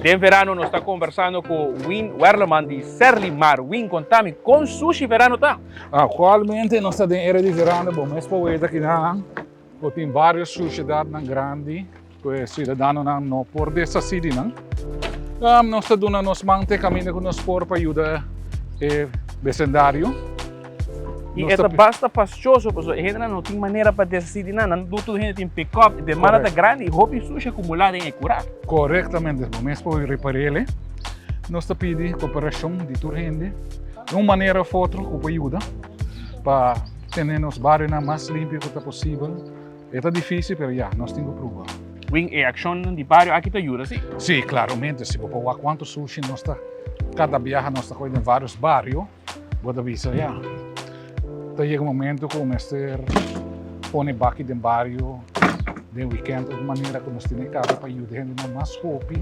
Den verano nos ta conversando cu Win Werleman di Serlimar. Win, contami, con sushi verano ta? Actualmente nos ta den era di verano, bo mes por weta kinan cu tin varios sushedadnan grandi cu e ciudadanonan no por deshaci di nan. Nos ta duna nos man te caminda cu nos por pa yuda e becendario. I e ta basta fastioso pasobra e hendenan no tin manera pa deshací di nan. Nan no tur hende tin pick-up, e demanda ta grandi i hopi sushi akumulá den e kurá. Korektamente, bo mes por ripar'el. Nos ta pidi koperashon di tur hende di un manera òf otro ku por yuda pa tene nos barionan mas limpio ku ta posibel. E ta difísil, pero ya, nos tin ku pruba. Win, e akshonnan di bario aki ta yuda, si? Sí, klaramente. Si bo por wak kuantu sushi nos ta kada biaha nos ta kohe den vários bario. Bo ta bisa ya. Ta yega un momento ku mester pone baki den bario den weekend of manera ku nos tene kaba pa yuda hendenan mas hopi.